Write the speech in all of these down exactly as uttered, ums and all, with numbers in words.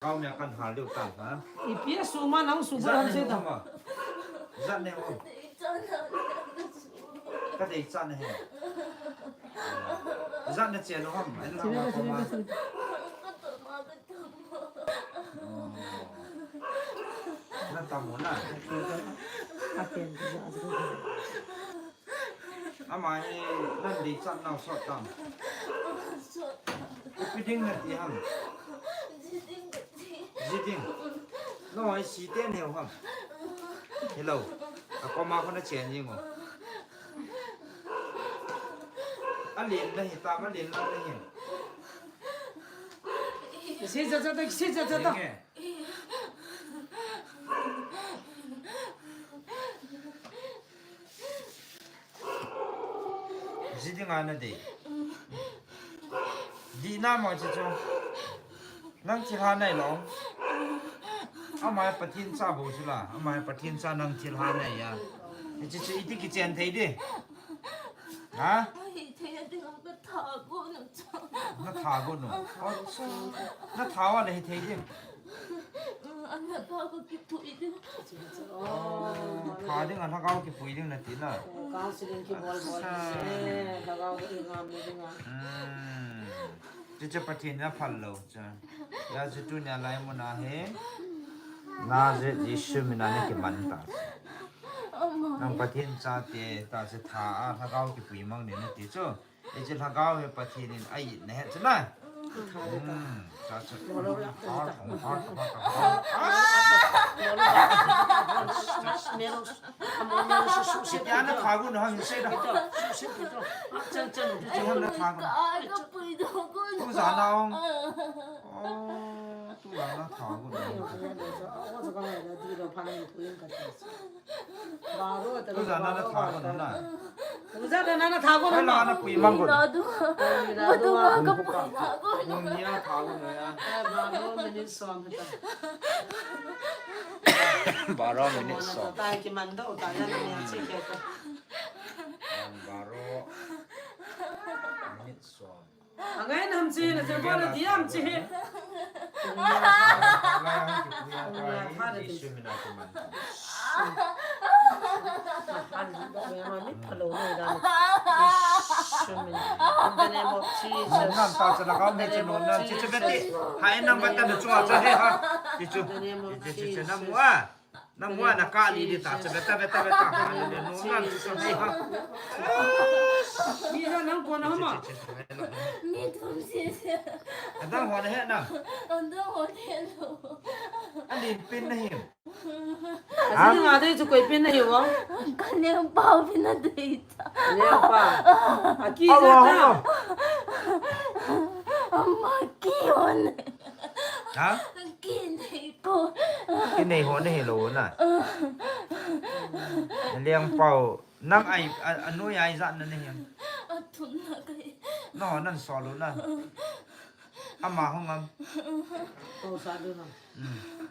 Kau mia kan hal deu tan ha. Ipi a suma nang suba ham se ta. Zat ne ho. Ka dei chan he. Zat ne chen ho ham. Ai na ma ko ma. Na tam mo na. Apen za za. Ama hi nan dei chan nau sot tam. Sot tam. Ipi ding na ti ham. Ji ding ka ti. Ji ding. No, ai si te neu ham. Hello. A ko ma ko na chen jing o. A lin na hi ta, ma lin na na hi. Si za za ta, si za za ta. Ding e. Ji ding a na dei. Di na ma chi chu. Nang thil ha nai lo. Ama Pathen cha bou chu la. Ama Pathen cha nang thil ha nai ya. Chi chu iti kichen thei di. Ha? Ai, thei a ding a ka tha ko na cha. Na tha ko no. Acha. Na tha wa le hi thei di. Ana tha ko kipui di. Tha ding a lhagao kipui ding na ti na. Counseling kibol bol. Acha. Eh, lhagao ki ngam le ding a. Hmm. Chu chu Pathen na phal lo chu. Ya chu tunia lai mun a hi. Na je Jesu min a na kiman ta. Nang Pathen cha te ta chu tha a lhagao kipui mang ni na ti chu. Ei, chu lhagao hi Pathen in a it na he chu na. Hmm, cha cha. Har, har, har, har, har. Iti ana tha gu na ham sei da. Iti ham na tha gu. Ka ai ka pui do ko. Tu za na ong. Oh, tu za na tha gu na. Baro ta. Tu za na na tha gu na. Uza da na na tha ko na. Ai, na na pui mang ko. Mirado. Mirado. Ka pui tha ko. Mun ni a tha ko na ya. Eh, baro minute som ta. Baro minute som. Ta ki man do ta ya na ya chi ke ta. Baro minute som. Angai nam chi na je ko na diam chi. Nam ta cha la ka me che no na chi che beti. Hai nam ba ta na chua cha he ha. Chi chu. Chi chi chi nam wa. Nang wa na ka li di ta, cha beta, beta, beta, ka li di, no, nang chi sa nei ha. Ni na nang ko na ma. Mi thum si si. Adang ho na he na. Adang ho na he lo. Ani pin na hi. Asi nga dei chu koi pin na hi wa. Ka neng pau pin na dei ta. Neng pa. Aki ja ta. Ama ki on. Ha? Ki nei ko. Ki nei ho na hi lo na. Liang pau, nang ai, a, a noi ai za na ni hi. A thum na kai. No, nan so lo na. Ama hung am. Ko sa do na.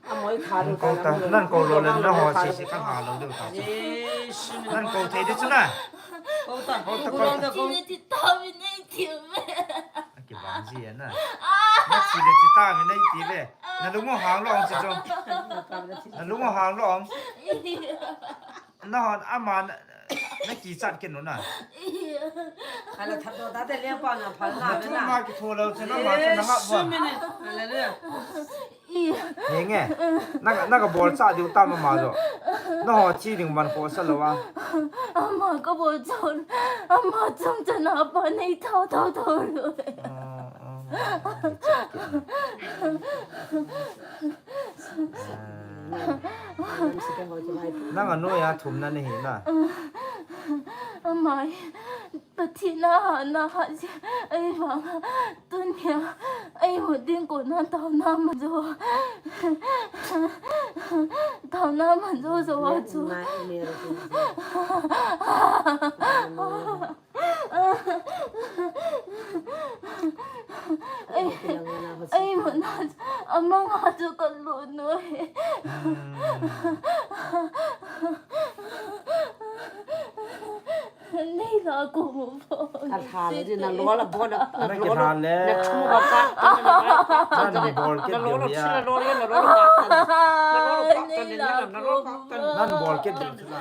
Amoi kha lo ta, nan ko lo le na ho si si ka ha lo do ta. Nan ko thei de chu na. Ko ta, ko ta, ko ta. Ti ta mi nei ti me. Aki bang ji na. Na chi le chi ta mi nei ti le. Na lungo hang lo ang chi chong. Na lungo hang lo ang. Na hon ama na, na kichat kin lo na. Ala that do ta te le pa na phal na. Na thu ma ki thu lo che na ma che na ma bo. Hallelujah. Henge. Na, na ka bol cha diu ta ma ma jo. Na ho chi ding man ko sa lo wa. Ama ka bol chon. Ama chong cha na pa nei thao thao thao lo. Nang a noi a thum na ni hi na. Amai, Pathen a ha na ha si, ei vang, tunia, ei mu ding ko na tao na ma jo. Tao na ma jo jo a chu. Ei, ei, mana, amang a chu ka lo noi. Nei la ko mo po. Ka tha le di na lo la bo na, na lo la, na thu la ka, na lo la ka, na lo la thu la lo la, na lo la ka, na lo la ka, na lo la ka, na lo la ka. Nan bol kit deu chu na.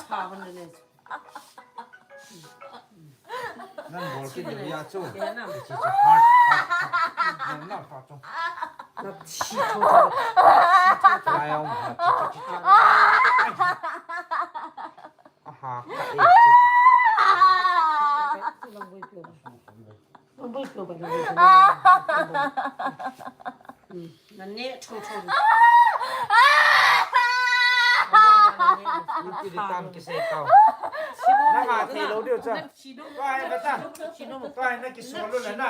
Tha ban le. Nan bol kit deu ya chu. Chi chi ha. Nan na pa chu. Na chi chu. Lai ong ha. Chi chi chi. Aha. Ka e. Nang bui pio ba. Nang bui pio ba. Nang bui pio ba. Hmm. Nang ne thong thong. Iti di tam kisei tau. Nang a thei lou diu cha. Tua hi beta. Tua hi na kisol lou le na.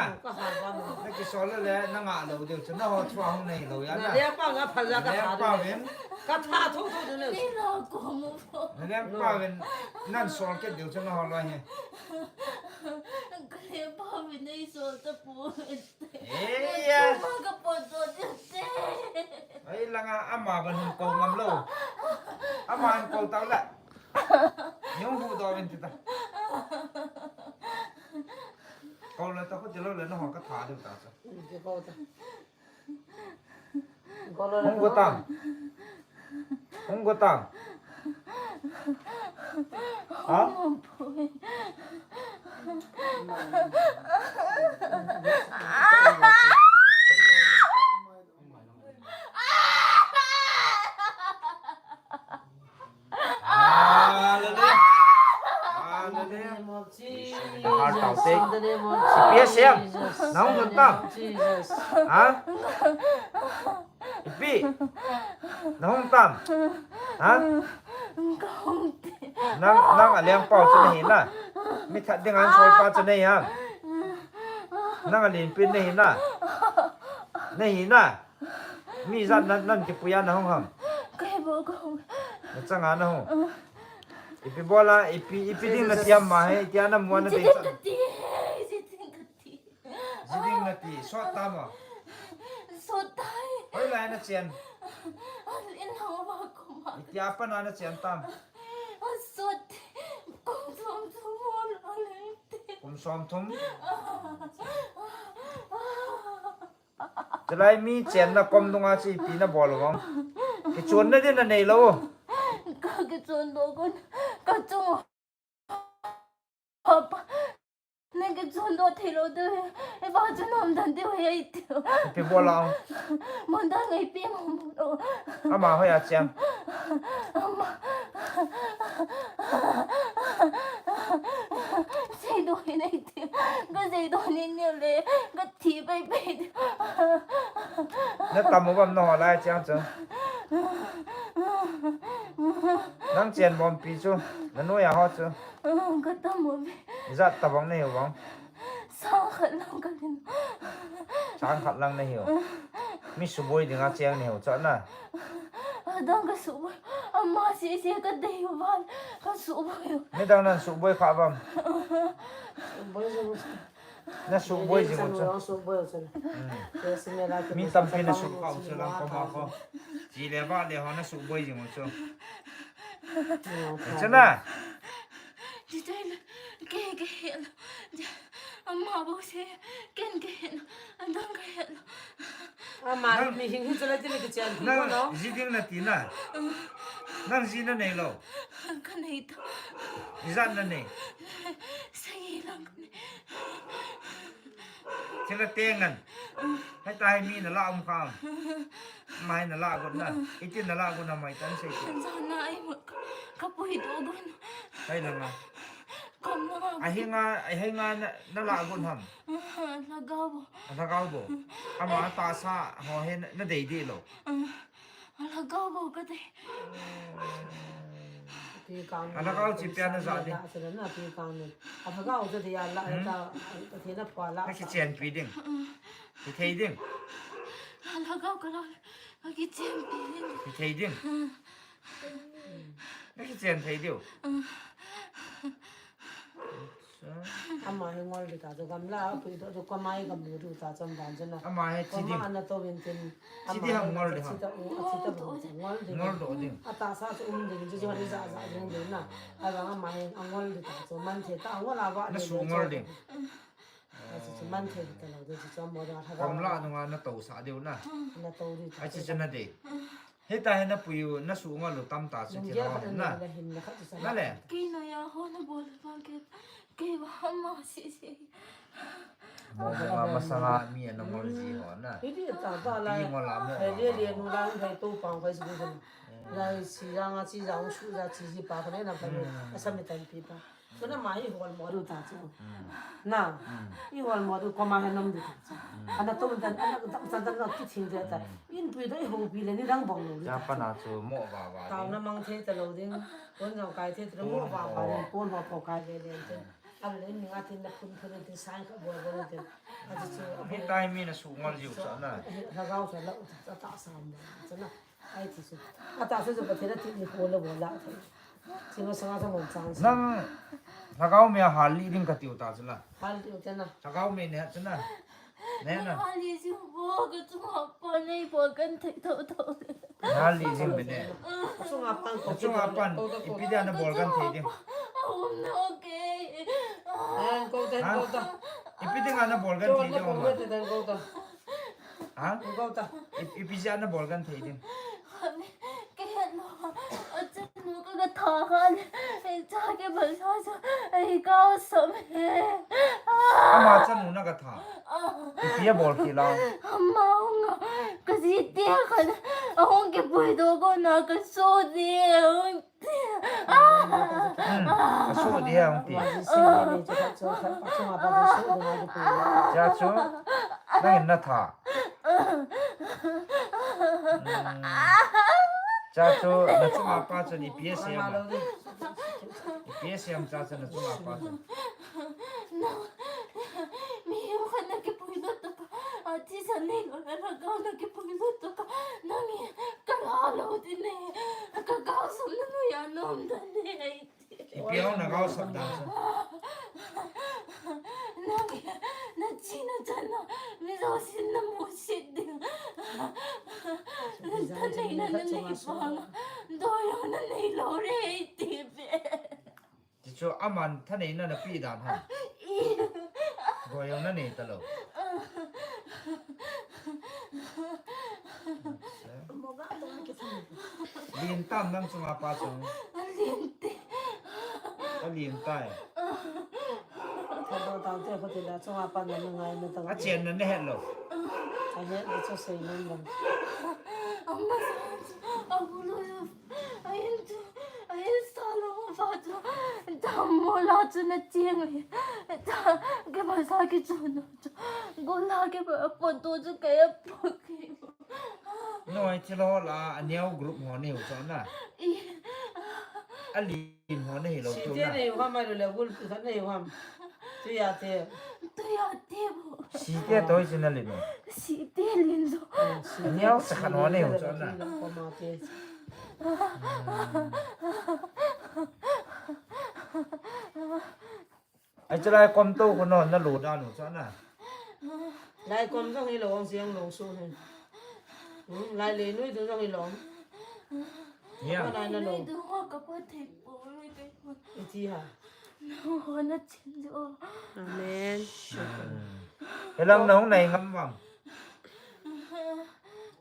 Na kisol lou le na nga lou diu cha. Na ho chua hung nei lou ya na. Na le pa nga phal la ka tha. Na le pa vin. Ka tha thong thong le. Ni lo ko mo. Na lengpa vin nan sol kit diu chu na ho loi hi. Ka lengpa vin nei sol ta po. Ei ya. Ka po to te. Ei langa ama ban ko ngam lou. Ama ko tau la. Nyong hu do vin ti ta. Ko la ta ko ti lou le na ho ka tha diu ta chu. Ko ta. Hung go tam. Hung go tam. Ha? Hallelujah. Hallelujah. Heart tau te. Ipi asem? Nahung tam. Ha? Ipi? Nahung tam. Ha? Nang, nang alengpau chu nahi na. Mi that ding a solpa chu nahi ham. Nang alenpi nahi na. Nahi na. Mi ijat nan, nan kipuiya nahung ham? Kei bou kahung. Nachanga nahung. Ipi bola, ipi, ipi ding nati ham ma he, itia namu a nadei chan. Ji ding kati, ji ding kati. Ji ding nati, sot tam a? Sot tai. Hoilai nachen? In hang ba ko ma. Itia pat a nachen tam? Sot. Kum som thum hon a leng te. Kum som thum? Chulai mi chenna kom dunga chu ipi nabol u vang. Kichonna din nanei lou. Ka kichon doh kon. Ka chung. Papa. Na kichon doh thei lou de. Eiva chu nom dan diu ahi ti. Ipi bol a? Mon dan ngai pi mo mo. Ama hoiya cheng? Ama. Seidoh hi nei ti. Ka seidoh ni ni le. Ka Thi pai pai. Na tam u vang naho lai cheng chu. Nang chen bompi chu. Nanoiya ho chu. Ka tam u ve. Ijat tabang nahiu vang? Sang khat lang ka lin. Sang khat lang nahiu. Mi suboi dinga cheng nahiu chu na. Adang ka suboi. Ama sese ka dei u vang. Ka suboi. Midang nan suboi kha vang. Suboi jing u. Na suboi jing u chu. Suboi u chu. Hmm. Mi tampi na sub kha u chu lang koma ko. Chi le ba le ho na suboi jing u chu. Chu na. Ji tai le. Ke ke he lo. Ama bou se. Ken ke he lo. Adang ke he lo. Ama mi hing hi chu la ti le ke chan. Nang ji ding nati na. Nang ji nanei lou. Ka nei ta. Ijat nanei. Sei lang. Thil a teng ngan. Hei ta hei mi nala um kha. Mai nala got na. Iti nala got na mai tan sei ti. Jana ai mut ka pui do gon. Hei langa. Kom langa. Ahinga, ahinga na, nala got ham. Lhagao bo. Lhagao bo. Ama tahsa ho he na, nadei di lou. Alhagao bou ka dei. Alhagao chi pia na ja ding. Alhagao chu dei ala ta, Pathen na pua la. Na kichenpi ding. Kithei ding. Alhagao ka lo. Ka kichenpi ding. Kithei ding. Na kichen thei diu. Ama hi ngol ding ta chu gamla a pui doh chu koma hi gamu diu ta chu dan chu na. Ama hi chi ding. Koma ana to vin tin. Chi ding ham ngol ding ham. Chi ta u, chi ta u, ngol ding. Ngol doh ding. A tahsa chu um ding, chu chu ni ja ja ding ding na. A vang ama hi a ngol ding ta chu man thei ta ngol a va. Na su ngol ding. A chu chu man thei ta lo ding chu chu mo da tha. Gamla nunga na to sa diu na. Na to ding ta. A chi chu na ding. Hita hi na pui u, na su ngol u tam ta chu. Lungdei khat na. Na le. Kei noiya ho na bol vang kei, kei va ma si si. Mo ma masanga mi ana ngol ji ho na. Hiti ta ta la. Pi ngol a mo. Hei le le nu la hei to pang kai su ku. Lai si la nga chi ja u su ja chi ji pa ka ne na ka ne. Asa mi tan pi pa. Chu na ma i hol mo diu ta chu. Na. I hol mo diu koma hi nom diu ta chu. Ana to dan, ana dam sa dan na ki thing de ta. In pui doh i houpi le ni dang bong lo. Cha pa na chu mo va va. Tao na mang thei ta lo ding. Pon jong kai thei ta lo mo va va ni. Pon va po kai le le te. A le ni nga tin na phun phun te sai ka bo bo te. A chu chu. Mi tai mi na su ngol jiu sa na. Lhagao sa la u ta ta sam. Chu na. Ai ti su. A ta su su pa thei na ti ni ko le bo la thei. Chi ma sa nga sa mon chang. Nang lhagao me a hal li ding ka tiu ta chu la. Hal tiu te na. Lhagao me ne chu na. Ne na. Hal li ju bo ka chu ma pa nei bo kan thei tho tho. Hal li jing be ne. Chu nga pan ko. Chu nga pan. Ipi dia na bol kan thei ding. A um na okay. Ko ta ko ta. Ipi dia na bol kan thei ding. Ko ta. Ha? Ko ta. Ipi dia na bol kan thei ding. Kei no, achanu ka ka tha kha le, ei cha ke bal sa sa, ei ka som he. Ama chanu na ka tha. Ipi a bol ki la. Ama nga, ka ji te kha le, ahung ki pui doh ko na ka so de. Ka so de ang ti. Cha chu, nang na tha. Cha chu, na chunga pa chu ni P S M. Ni P S M cha chu na chunga pa chu. Mi hu khat na kipui lut to ka. A ti sa nei lo la ka na kipui lut to ka. Nang e ka la lo ti ne. Ka ka sum na nu ya nom da ne. Ipi a na gao sap dan chu. Nang, na chi na chan na, mi zo sin na mu sit ding. Thanei na na nei pang, doyong na nei lo re ti be. Ti chu aman thanei na na pi dan ha. Doyong na nei ta lo. Lin tam nang chunga pa chu. A lin te. A lin tai. Thado tang te ko ti la chunga pa na ngai na tang. A chen na ne het lo. A het ni chu sei na lo. Ama sa chu a bu lo. A in chu a in sa lo fa chu. Dam mo la chu na chiang. Ta ke ba sa ki chu no chu. Go la ke ba pon to chu ke po ke. Noi, thil ho la, a neo group ho nei u chu na. A lin ho nei lo chu na. Site nei u ham, a le gul pi khat nei u ham. Tu ya te. Tu ya te bo. Site toi chu na lin u. Site lin zo. A neo sa khat ho nei u chu na. Ai, chalai kom to ko no, na lo dan u chu na. Lai kom jong hi lo, ong siang lo su hin. Hmm, lai le nui tu jong hi lo. Ya. Ko nai na lo. Nui tu ho ka pa thei po, nui tu ho. Iti ha. No ho na chin jo. Amen. Helang na hung nai ngam vang.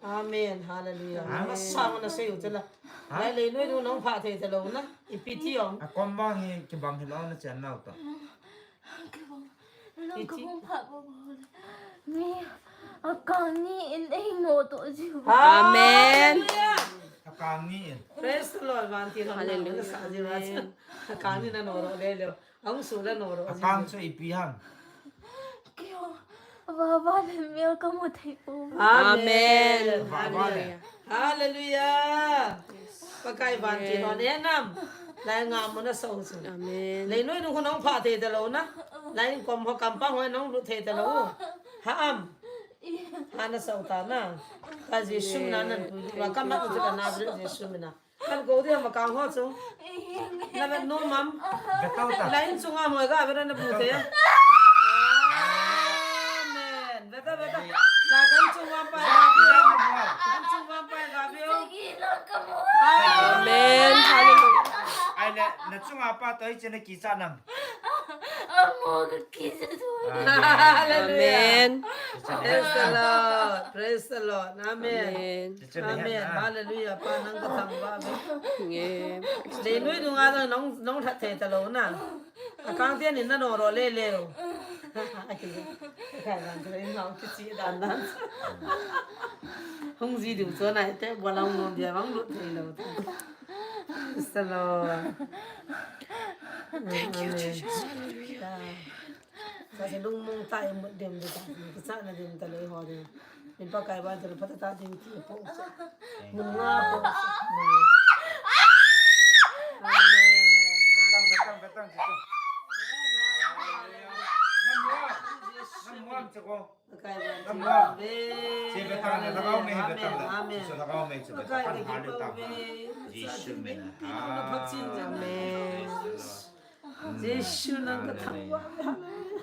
Amen. Hallelujah. Ha? Masang na sei u chu la. Ha? Lai le nui nu nong pha thei ta lo na. Ipi ti ong. A kom vang hi kibang hi lo na chen nau ta. Kibang. Nang ka bang pha bo bo le. Ni a kang ni in ei no to ji. Amen. Hallelujah. A kang ni in. Praise the Lord. Van ti lo na. Hallelujah. Sa ji ra. Amen. A kang ni na no ro le le. Ang su la no ro. A kang chu ipi ham. Kio, va va le mel ka mu thei po. Amen. Amen. Va va le. Hallelujah. Hallelujah. Yes. Pakai van ti lo ne nam. Lai ngam mo na so su. Amen. Lai noi nu ko nong pha thei ta lo na. Lai kom ho kam pa ho nong lu thei ta lo. Ha am. Ha na so ta na. Ka Jesu na nan tu. Wa ka ma tu ka na Jesu na. Kan ko dia ma kang ho chu. Na vet nom am. Vet tau ta. Line chunga moi ga vet na bu te. Amen. Vet ta, vet ta. Na kan chunga pa ga bi. Kan chunga pa ga bi. Amen. Hallelujah. Ai le, na chunga pa to i chena ki cha nam. Amo ka kisa tu. Hallelujah. Amen. Praise the Lord. Praise the Lord. Amen. Amen. Amen. Hallelujah. Pa nang ka thangvah ve. Nge. Dei nui dunga nong nong that thei talou na. Akang tian in na nong ro le le. Kai dan tre nong kichi dan dan. Hung ji du cho na te bo lang nom dia bang lut thei lou. Praise the Lord. Thank you, Jesus. Hallelujah. Sa se lung mong ta i mut dem de ta. Ki sa na dem ta lei ho de. Min Pakai ba de pha ta ta dem ti po. Mun nga po. Amen. Betang, betang, betang, situ. Nam muam. Nam muam, ceko. Pakai ban thilbe. Amen. Amen. Pakai ban thilbe. Jesu min. Amen. Jesu nang ka thangvah.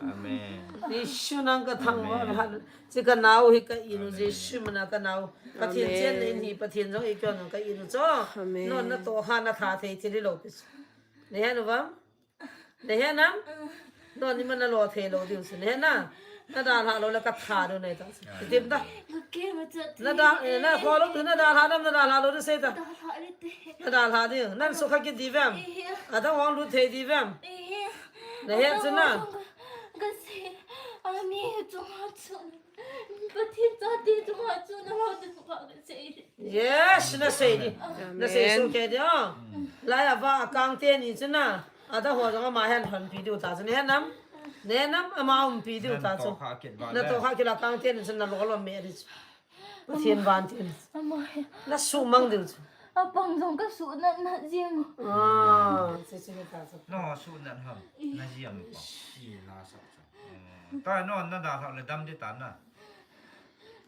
Amen. Jesu nang ka thangvah. Chi ka nau hi ka inu Jesu mina ka nau. Pathen chen in hi Pathen jong i kyo nang ka inu cho. Amen. Non na to ha na tha thei thil lo pi. Ne he no vam? Nahe nam? Noni mana lo thei lo diu si. Nahe na? Na dalha lo le ka tha diu nei ta. Itim ta. Na da, eh, na kho lo tu na dalha nam, na dalha lo diu sei ta. Na dalha diu. Nan sukha kit di vem? Ada wang lu thei di vem? Nahe chu na. Ka sei. Ani chu ma chu. Pathen chate chunga chu na lo te chu ka sei. Yes, na sei di. Na sei so ke di o. Lai ava akang te ni chu na. Ada ho jong ama hen hon pi diu ta chu. Ne nam? Ne nam ama um pi diu ta chu. Na to kha kila kang te ni chu na lo lo me di chu. Pathen van tin. Ama he. Na su mang diu chu. Apang jong ka su na na jing. Ah, sei sei ta chu. No su na ham. Na jing pa. Si na sa chu. Ta no na da thau le dam di ta na.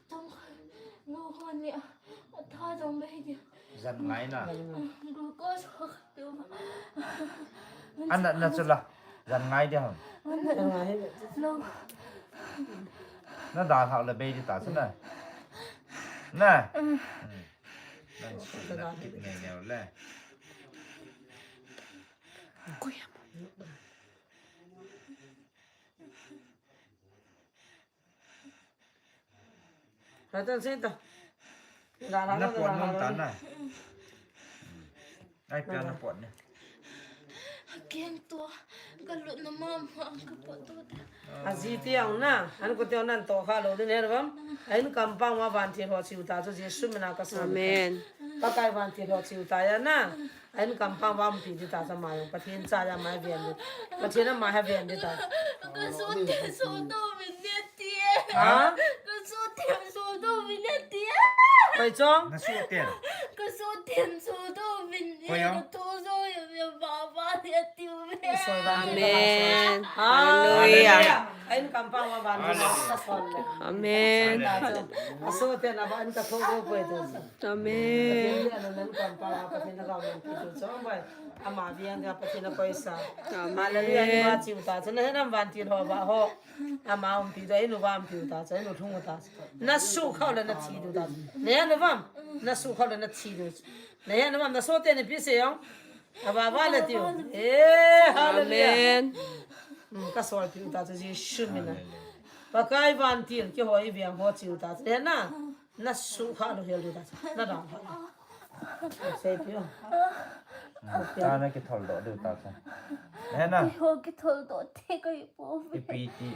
Tong khai, no hon le, a tha jong bai di. Jan ngai na. Glucose ho kha tu ma. Ana na chu la. Jan ngai di ham. Ana, no. Na da thau le bai di ta chu na. Na. Na kit ngai ngai le. Kuya. Ratan senta. Na pot nom ta na. Ai pia na pot ne. Keng to, ka lut na mama, ka pot to. Aji tiang na, an ko tiang nan to kha lo din her bam. Ain kampang ma van thil ho chiu ta chu Jesu mina ka so. Amen. Pakai van thil ho chiu ta ya na. Ain kampang va umpi di ta cha ma jong. Pathen cha ya ma ven di. Pathen ama ha ven di ta. Ka so te so to min ne ti. Ha? Ka so te so to min ne ti. Pai chong? Na so te. Ka so te so to min ne. Pai chong? Ka to so ya ya ba ba ne ti. Amen. Hallelujah. Ain kampang va van di na son le. Amen. A so te na ba an ka tho do poi to. Amen. Pathen in a nan kampang a Pathen in a gaoman pi tu chom bai. Ama biang dia Pathen a koisa. Amen. Hallelujah. Ni ma chiu ta chu na he nam van thil ho ba ho. Ama umpi tu, inu va umpi ta chu, inu thung ta chu. Na su khau le na thi tu ta chu. Ne na vam. Na su khau le na thi tu. Ne na vam na so te ni pi se jong. Ava va le tiu. Eh, hallelujah. Amen. Hmm, ka sol tiu ta chu Jesu mina. Pakai van thil kihoi viang ho chiu ta chu. Ne na. Na su kha lo hel diu ta. Na dang kha. Sei pio. Ta na kithol doh diu ta sa. He na. Kihol kithol doh te kai po. Ipi ti.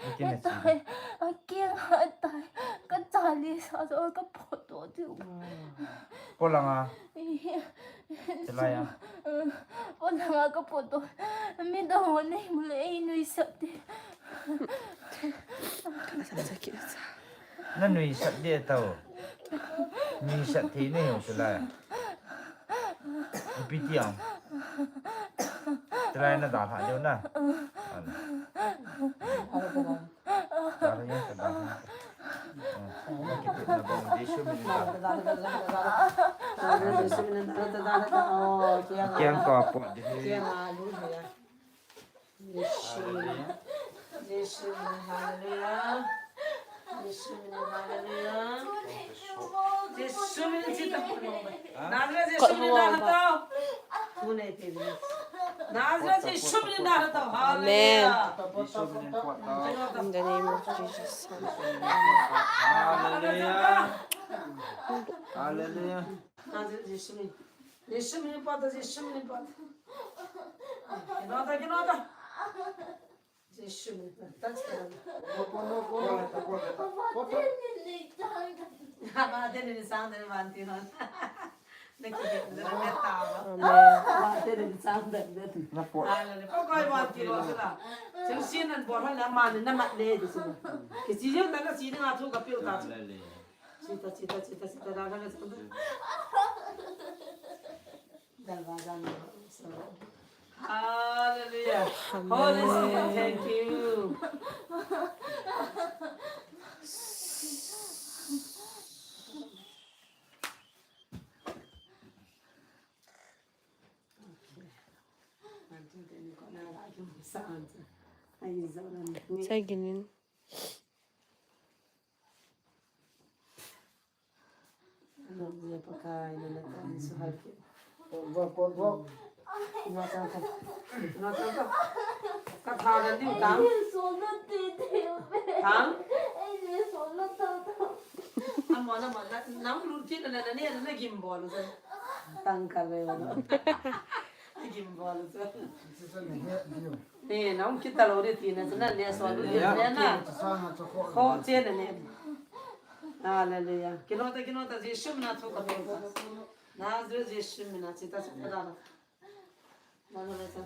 Ipi na chi. Tai. A kiang ha tai. Ka chali sa so ka pot doh diu. Polanga. Chilai a. Polanga ka pot doh. Mi dang ho nei mu le ei nui sap te. Ka sa sa ki sa. Na nuisat deh tau. Nuisat thei nahiu chulai. Ipi ti ang. Chulai na dalha diu na. Ana. Dalha jeng ka dalha jeng ka. Oh, na kiti na bong. Jesu min in. Jesu min in. Kiang ko po de. Kiang a lu de ya. Jesu min. Jesu min. Hallelujah. Jesu min. Hallelujah. Jesu min. Chita po. Nazareth Jesu min. Hallelujah. Nazareth Jesu min. Hallelujah. In the name of Jesus. Hallelujah. Hallelujah. Jesu min. Jesu min pata, Jesu min pata. Kinota, kinota. Jesu min pata. Touch karo. Ama teni ni sang de vanti non. Naki de na ta. Ama teni ni sang de. Hallelujah. Ko koi vanti lo sila. Sing sin nan bor han ama ni na mat le de sila. Kisi jeng ta na si na thu ka piu ta. Hallelujah. Chita, chita, chita, chita, da, da, da, da. Hallelujah. Holy Spirit, thank you. Chai ginin. Nang je pakai na na kan su hal ki. Vok, vok, vok. Na ta ta. Na ta ta. Ka tha da diu tang. Tang. Amo na mo na nang lu ti na na ne na gim bol u sa. Tang ka re na. Gim bol u sa. Sisa ne he diu. Ne, nang kita lo de ti na sa na ne so lu de ne na. Ho che na ne. Hallelujah. Kinota, kinota, Jesu mina thu ka pe ta. Nazareth Jesu mina chita chita da. Nazareth ta.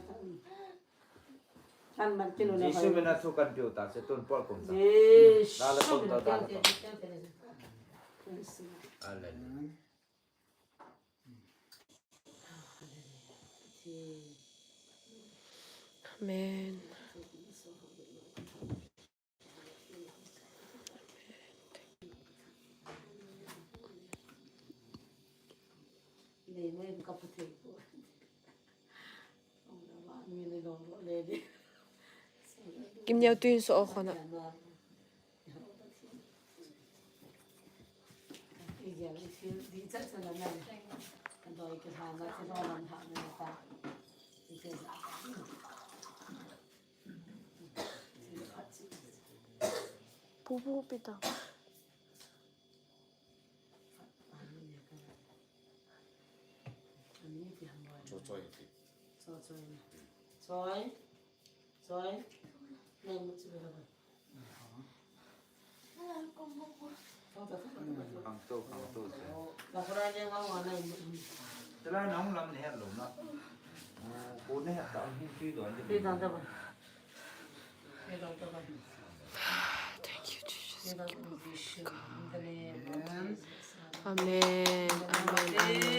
Kan mar kilo na. Jesu mina thu kan pe ta, se tun por kum ta. Jesu mina. Hallelujah. Amen. Kim neo tuin so o khona. Pupu pita. Cho choi ti. Cho choi. Choi. Choi. Nei mu chu ba. Khang to, khang to. Tela nang lam ne lo na. Ko ne ta hi ti don de. Ti don de ba. Thank you, Jesus. Amen. Amen. Amen.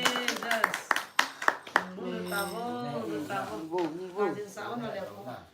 Amen.